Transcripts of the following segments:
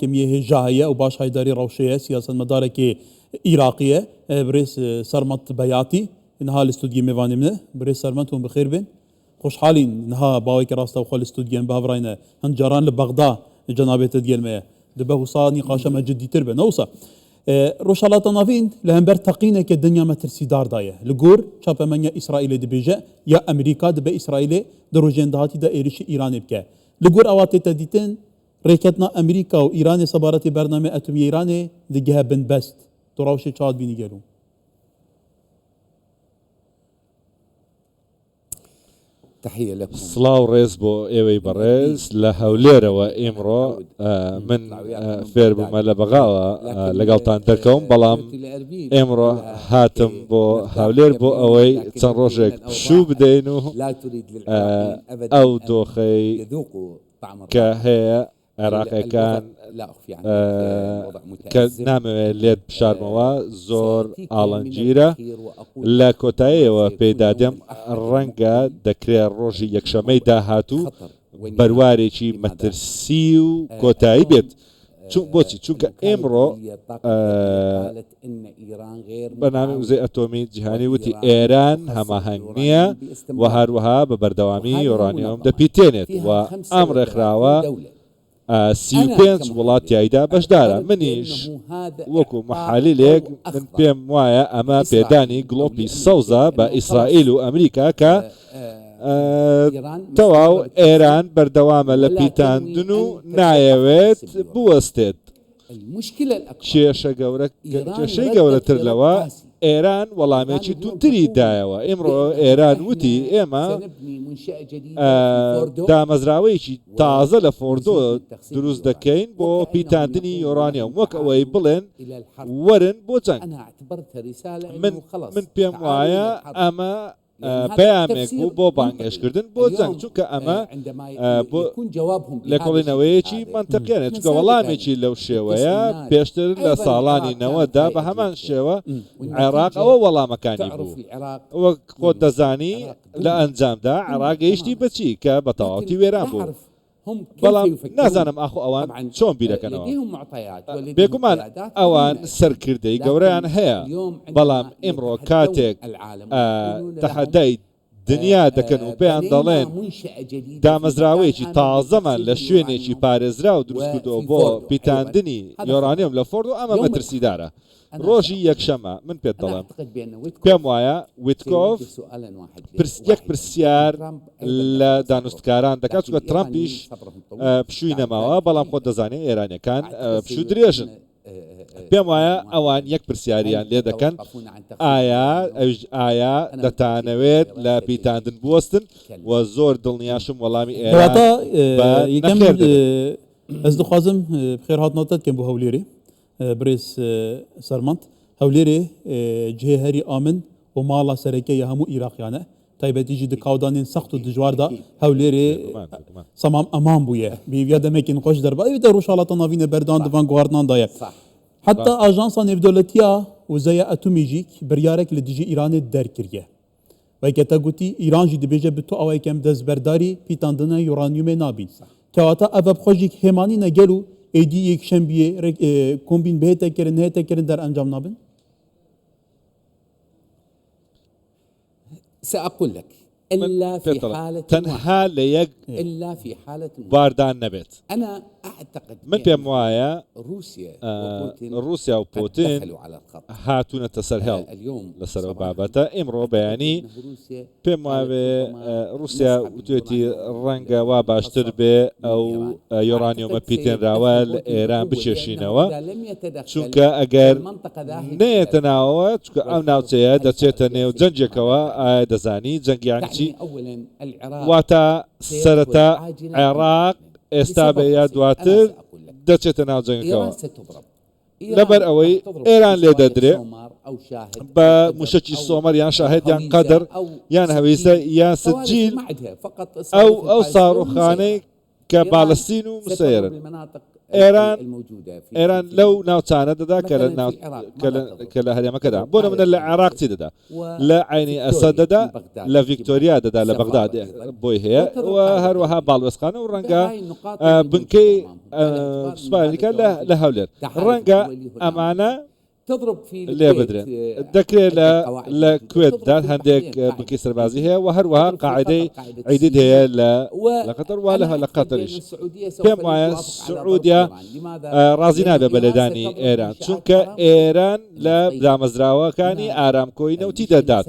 کەمیە هێژا هەیە و باش هایداری ڕەوشەیە سیاسەتمەدارێکی ئیراقیە برێز سەرمەت بەیاتی نها لە ستودیە مێوانی منە برێز سەرمەت هون بخێر بێن خۆشحاڵین نها باوەیکی ڕاستەوخۆ لە ستودیەن بهەڤڕاینە هەند جاران لە بەغدا جەنابێتە دیەلمەیە دبە وسا نیقاشە مە جدیتر بە نەوسا ڕۆژهەڵاتە ناڤین لە هەمبەر تەقینێکە دنیا مەترسیداردایە لە گۆر چاپەمەنیا ئیسرائیلێ دبێژە یا ئەمریکا دبە ئیسرائیلێ di rojên dahatî de êrişî Îranê bike. Li gor ewa tête dîtin, rêketina Amerîka û Îranê sebaretê bernameyê atomî yê Îranê digihe binbest. Tu rewşê çawa dibînî gelo? سڵاو ڕێز بۆ ئێوەی بەڕێز لە هەولێرەوە ئیمڕۆ من فێر بوومە لە بەغاوە لەگەڵتان دەرکەوم بەڵام ئێمڕۆ هاتم بۆ هەولێر بۆ ئەوەی چەند ڕۆژێک پشوو بدەین و ئەو دۆخەی کە هەیە عێراقیەکان کە نامەوێت لێت بشارمەوە زۆر ئاڵنگیرە لە کۆتاییەوە پێیدا دێم ڕەنگە دەکرێت ڕۆژی یەکشەمەی داهاتوو بەروارێکی مەترسی و کۆتایی بێت چون بۆچی چونکە ئێمڕۆ بەرنامەی وزەی ئەتۆمی جیهانی وتی ئێران هەماهەنگ نییە و هەروەها بە بەردەوامی یۆرانیۆم دەپیتێنێت و ئەم ڕێکخراوە 35 وڵات تیایدا بەشدارە منیش وەکو محەلیلێک من پێم وایە ئەمە پێدانی گڵۆپی سەوزە بە ئیسرائیل و ئەمریکا کە تەواو ئێران بەردەوامە لە پیتاندن و نایەوێت بوەستێت. کێشە گەورە کێشەی گەورەتر لەوە ئێران وەڵامێکی توندتری دایەوە ئیمڕۆ ئێران وتی ئێمە دامەزراوەیەکی تازە لە فۆردۆ دروست دەکەین بۆ پیتاندنی یۆرانیۆم وەک ئەوەی بڵێن وەرن بۆ جەنگ من من پێم وایە ئەمە پەیامێک بوو بۆ بانگهێشتکردن بۆ جەنگ، چونکە ئەمە بۆ لێکۆڵینەوەیەکی مەنتقیانە، چونکە وەڵامێکی لەو شێوەیە پێشتر لە ساڵانی نەوەددا بە هەمان شێوە عێراق ئەوە وەڵامەکانی بوو، وەک خۆت دەزانی لە ئەنجامدا عێراق گەیشتی بە چی کە بە تەواوەتی وێران بوو. بەڵام نازانم ئاخۆ ئەوان چۆن بیرەکەنەوە. بێگومان ئەوان سەرکردەی گەورەیان هەیە، بەڵام ئیمڕۆ کاتێک تەحەدای دنیا دەکەن و پێیان دەڵێن دامەزراوەیەکی تازەمان لە شوێنێکی پارێزراو دروستکردووە بۆ پیتاندنی یۆرانیۆم لە فۆردۆ، ئەمە مەترسیدارە. ڕۆژی یەکشەممە من پێت دەڵێم پێم وایە ویتکۆف یەک پرسیار لە دانوستکاران دەکات چونکە ترامپیش پشووی نەماوە بەڵام خۆت دەزانێت ئێرانیەکان پشوو درێژن پێم وایە ئەوان یەک پرسیاریان لێ دەکەن ئایا ئەویش ئایا دەتانەوێت لە پیتاندن بوەستن و زۆر دڵنیاشم وەڵامی ئێران بە نەخێر دەبێت. ئەز دخوازم بخێر هاتنا te dikim bo Hewlêrê. Birêz Sermant, Hewlêrê cihê herî amin û mala sereke ya hemû Îraqiyan e. Taybetî jî di kawdanên sext û dijwar de Hewlêrê semam eman bûye. Bi hêviya demekên xweş derba ew de Rojhilata Navînê berdan di van guhartinan de ye. Heta Ajansa Nêvdewletiya Wizeya Atomî jî biryarek li dijî Îranê derkiriye. Weke te gotî, Îran jî dibêje bi tu awayekî em destberdarî pîtandina uranyumê nabîn. Kewata ev bi xwe jî hêmanî ne gel û êdî yekşembiyê kombîn bihête kirin nehête kirin derencam nabin? سأقول لك من إلا پێت في دەڵێم حالة تەنها واحدة لە یەک إلا في حالة واحدة باردا نەبێت. أنا أعتقد من پێم بأن وایە روسيا وبوتين ڕووسیا و قد پوتین دخلوا على الخط هاتوونەتە سەر هێڵ اليوم لەسەر ئەو صباحا بابەتە. ئیمڕۆ أعتقد بەیانی بأنه روسيا پێم قالت وابێ ربما ڕووسیا نسحب وتوێتی اليورانيوم ڕەنگە وا باشتر المخصب بێ من ئەو إيران یۆرانیۆمە أعتقد پیتێنراوە سيتدخل لە بوتين ئێران بقوة لأنه بکێشینەوە إذا لم يتدخل چونکە ئەگەر فالمنطقة ذاهبة إلى نەیەتە الحرب ناوەوە چونکە ئەو والحرب ناوچەیە ألفا دەچێتە نێو سياسية كما جەنگێکەوە تعلم ئایا دەزانی جەنگ یانی چی تعني أولا العراق واتە سيدخل سەرەتا عاجلا أم عێراق آجلا ئێستا لسبب بێ یا بسيط أنا دواتر سأقول لك دەچێتە ناو إيران جەنگەکەوە ستضرب لەبەر إيران ئەوەی راح تضرب ئێران لێ بصواريخ دەدرێ سومر أو شاهد بە أو قدر موشەکی أو سۆمەر یان شاهد یان هويزة قەدر أو یان هەویزە سجيل یان صواريخ سجیل ما عندها فقط ئەو صواريخ ئەو البالستية ساڕۆخانەی والمسيرة کە إيران بالستین و ستضرب مسەیرن. المناطق ئێران ئێران لەو ناوچانە دەدا کە لە ناو کە لە هەرێمەکەدا بۆ نمونە لە عێراق چی دەدا لە عینی ئەسەد دەدا لە ڤیکتۆریا دەدا لە بەغداد بۆی هەیە و هەروەها باڵوێزخانە و ڕەنگە بنکەی سوپای ئەمریکا لە هەولێر ڕەنگە ئەمانە لێ بدرێن. دەکرێت لە لە کوێتدا هەندێک بنکەی سەربازی هەیە و هەروەها قاعدەی عیدید هەیە لە لە قەتەر و لە لە قەتەریش. پێم وایە سعودیا ڕازی نابێت بە لێدانی ئێران، چونکە ئێران لە دامەزراوەکانی ئارامکۆی نەوتی دەدات.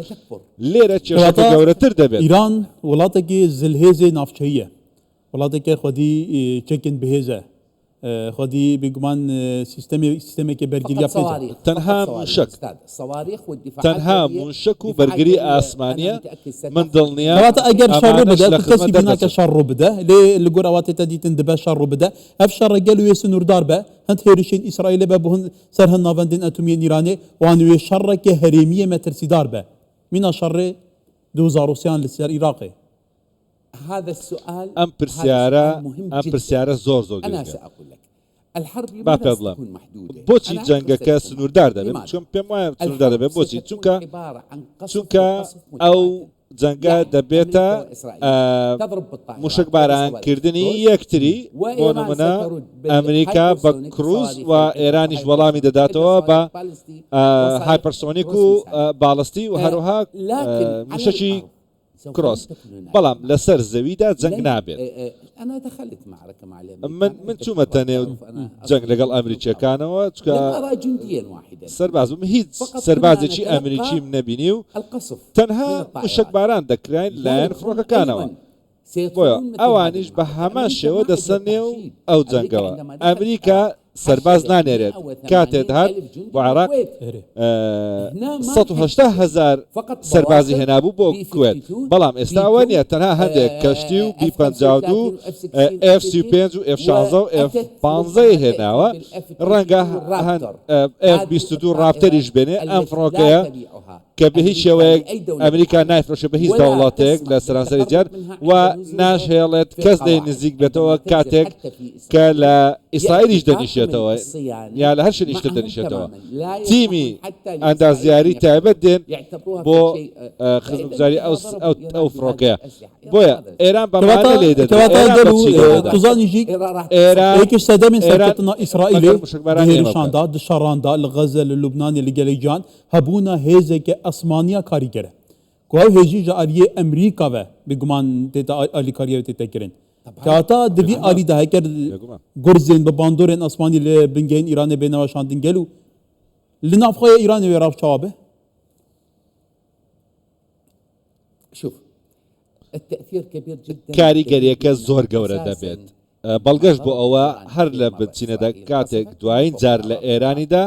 لێرە کێشەکە گەورەتر دەبێت. ئیران وڵاتێکی زلهێزی ناوچەییە، وڵاتێکە خودی چەکن بەهێزە، خودی بێگومان سیستەمی سیستەمێکی بەرگریە فقط پێزە. صواريخ تەنها فقط صواريخ موشەک استاذ صواريخ والدفاعات تەنها الجوية موشەک و دفاعات بەرگری جوية انا ئاسمانیە متأكد من ستخرج دڵنیام کەواتە ئەگەر شەڕ ئەمانەش ڕوو لە بدە تو خزمەت کەسی بیناکە دەردەچن. شەڕ ڕوو بدە لێ لە گۆر ئەواتێ تە دیتن دبە شەڕ ڕوو بدە ئەف شەڕە گەل وێ سنووردار بە هەند هێرشên ئیسرائیلê بە بۆ هەند سەر هەند ناڤەندên ئەتومیên ئیرانê وان وێ شەڕێکێ هەرێمیە مەترسیدار بە مینا شەڕێ 2003 لە سەر ئیراقێ. هذا السؤال ئەم هذا پرسیارە سؤال مهم ئەم جدا پرسیارە زۆر زۆر أنا گرنگە. سأقول لك الحرب با لماذا پێ بڵێم ستكون محدودة؟ بۆچی أنا أعتقد جەنگەکە ستكون سنووردار دەبێت؟ لماذا؟ چون پێم وایە سنووردار الحرب دەبێت. بۆچی؟ ستكون چونکە عبارة عن قصف چونکە وقصف ئەو متبادل جەنگە يعني دەبێتە أمريكا وإسرائيل تضرب بالطائرات موشەکباران وبالصواريخ کردنی الكروز یەکتری بۆ وإيران نمونە سترد ئەمریکا بە بالهايبرسونيك کروز صواريخ و العدة ئێرانیش وەڵامی وهايبرسونيك عدة دەداتەوە بە صواريخ باليستي وصواريخ هایپەرسۆنیک كروز و ميسايل باڵستی و هەروەها لكن على موشەکی الأرض سوف لن کرۆس تكون هناك بەڵام معركة لەسەر زەویدا جەنگ لن نابێت. أنا دخلت معركة مع من الأمريكان من عدة چوومەتە مرات نێو تعرف أنا جەنگ أصلا لەگەڵ من جنوب ئەمریکیەکانەوە لم چونکە أرى جنديا واحدا سەرباز بووم هیچ فقط كنا سەربازێکی نتلقى ئەمریکیم نەبینی و القصف من تەنها الطائرات موشەکباران دەکراین لایەن لذلك هم فڕۆکەکانەوە. أيضا بۆیە سيدخلون مثل هذه ئەوانیش بە المعركة هەمان أمريكا شێوە ما عندها دەسەن نێو تحشيد ئەو أمريكا جەنگەوە. عندما دخلت ئەمریکا العراق سەرباز حشدت نانێرێت. کاتێ 180 دەهات ألف جندي بۆ عێراق بالكويت ئێرێ. هنا ما 180 نحشد هەزار فقط سەربازی بواخر هێنابوو بۆ بي کوێت 52 بەڵام بي ئێستا ئەوە 2 نییە تەنها هەندێک کەشتی و بی اف 35 52 و اف 16 ئف اف 35 و ئف 16 و ئف 15 واتت 15 ربما تاتي هێناوە بالاف ڕەنگە 22 هەند رابتر ئف هذه 22 الطائرة ڕاپتەریش بێنێ ئەم التي لا فڕۆکەیە تبيعها کە بە هیچ امريكا شێوەیەک لاي دوله ئەمریکا بالعالم نایفرۆشێ بە هیچ ولا دەوڵەتێک تسمح لە سەرانسەری جیهان بالتقرب منها و عند نزولها ناشهێڵێت في کەس لێی القواعد نزیک عندما بێتەوە تنزل کاتێک حتى في کە اسرائيل لە ئیسرائیلیش ياتي طاقم دەنیشێتەوە الصيانه یا لە هەر شوێنیش تر معهم دەنیشێتەوە تماما لا تیمی يسمحون حتى لاسرائيل ئەندازیاری ان يقترب تایبەت دێن يعتبروها بۆ فشيء فاذا خزمەتگوزاری اذا ئەو ضربوا ئەو ايران ئەو بهذه فڕۆکەیە الاسلحه ايران بۆیە ماذا ئێران ستفعل؟ بەمانە کەواتە لێ دەدرێت کەواتە ئێران گەل بە و چی لێ دەدا توزانی ژی ايران راح ئێران تتصرف یەکێک سەدەمên ئێران سەرکەوتنا مەگەر ئیسرائیلê di موشەکبارانی ئێمە بکەن هێرشاندا di şeranda li Xezze li Lubnanê li gelek cihan hebûna hêzeke esmaniya karîger e. Ku ew hêjî ji aliyê Amerîka ve bêguman tête alîkariya wê tête kirin. طبعا Kewata di vî بێگومان alî de heker بێگومان gurzên bi bandorên esmanî li bingehên Îranê bêne weşandin gel û li navxweya Îranê wê rev çawa be؟ شوف التأثير كبير جدا كبير کاریگەریەکە لأنه زۆر گەورە أساسا دەبێت بەڵگەش بۆ ضرب ئەوە إيران هەر أخير لە مرة بنچینەدا إسرائيل کاتێک قصفت دوایین فوق جار لە العراق ئێرانیدا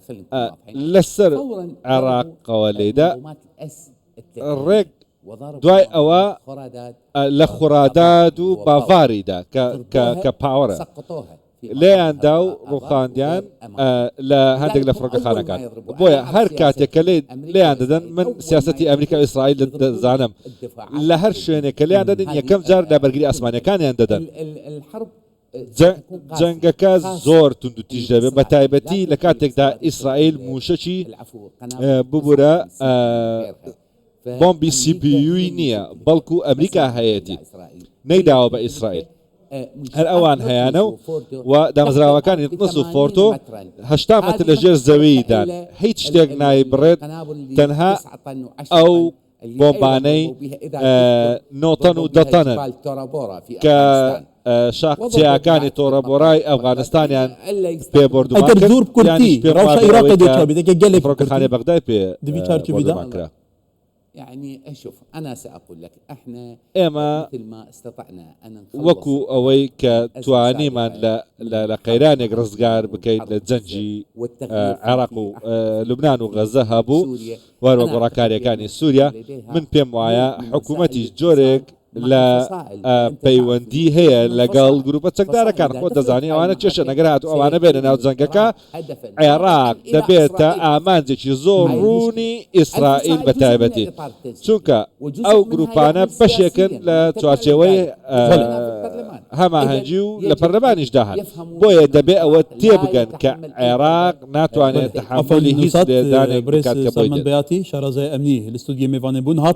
خلينا نكون واضحين لەسەر فورا ضربوا عێراقەوە لێدا منظومات الاس 300 ڕێک وضربوا دوای ئەوە منظومات خراداد لە وبافار خوراداد و اللي هو باور باڤاریدا کە کە ضربوها کە پاوەرە سقطوها في لێیان مطارها دا و آبار ڕوخاندیان وغير أماكن لە هەندێک لە لذلك هم أول ما فڕۆکەخانەکان يضربوا بۆیە أنا أعرف هەر کاتێک کە سياستهم لێ أمريكا لێیان دەدەن وإسرائيل من أول ما سیاسەتی ئەمریکا و يضربون ئیسرائیل يضربون دەزانم الدفاعات لە هەر الجوية شوێنێک کە لێیان دەدەن هذه یەکەم جار لە بەرگری تلك ئاسمانیەکانیان دەدەن الحرب ستكون قاسية جەنگەکە خاصة زۆر توند و تیژ دەبێت بە لإسرائيل لا تایبەتی لە تمتلك کاتێکدا صواريخ ئیسرائیل موشەکی العفو قنابل ببورە 59 وغيرها بۆمبی فأمريكا سیپیوی هي اللي نییە تمتلكها بەڵکو ما ئەمریکا سمحت هەیەتی إلى إسرائيل هي نەیداوە اللي بە ئیسرائیل تمتلكها هەر منشآت ئەوان نطنز هەیانە و وفوردو و تحت دامەزراوەکانی الأرض نطنز و ب 80 فۆرتۆ مترا 80 متر هذه لە ما ژێر تمتلكها زەویدان إلا هیچ شتێک نایبڕێت القنابل اللي تەنها 9 طن و10 ئەو طن اللي أيضا بۆمبانەی ضربوا بها إذا تذكر 9 طن و ضربوا 10 بها طنن جبال تورابورا في کە أفغانستان شاخ وضربوا بها چیاکانی عدة تۆرەبۆرای مناطق بغداد ئەفغانستانیان ألا پێ يستخدموا بۆردومان ئەگەر کرد زۆر یانیش بکورتی پێم ڕەوشە وابێ عێراقە ئەوەی دێ کە چاوی دەکە گەلێک فڕۆکەخانەی بکورتی بەغدای پێ دبی چارچێویدا بۆردومان کرا. يعني شوف أنا سأقول لك احنا ئێمە مثل ما استطعنا أن نخلص وەکو ئەوەی کە الأزمة توانیمان السابقة لە من لە حرب قەیرانێک العراق ڕزگار ومن بکەیت حرب لە غزة جەنگی والتغيير في عێراق في و أحدث لوبناان و في غەزە هەبوو سوريا وەروە أنا أعتقد گۆڕاکاریەکانی بأن سووریا الحكومة لديها من پێم وایە نوع من وسائل حکوومەتیش الاتصال جۆرێک لە پەیوەندی هەیە لەگەڵ گروپە چەکدارەکان، خۆت دەزانی ئەوانە کێشەن، ئەگەر هاتوو ئەوانە بێنە ناو جەنگەکە، عێراق دەبێتە ئامانجێکی زۆر ڕوونی ئیسرائیل بە تایبەتی، چونکە ئەو گروپانە بەشێکن لە چوارچێوەی هەماهەنگی و لە پەرلەمانیشدا هەن، بۆیە دەبێ ئەوە تێبگەن کە عێراق ناتوانێت تەحەمولی هیچ لێدانێک بکات کە بۆی دێت. شارەزای ئەمنی لە ستۆدیۆی مێڤانێ بوون هات.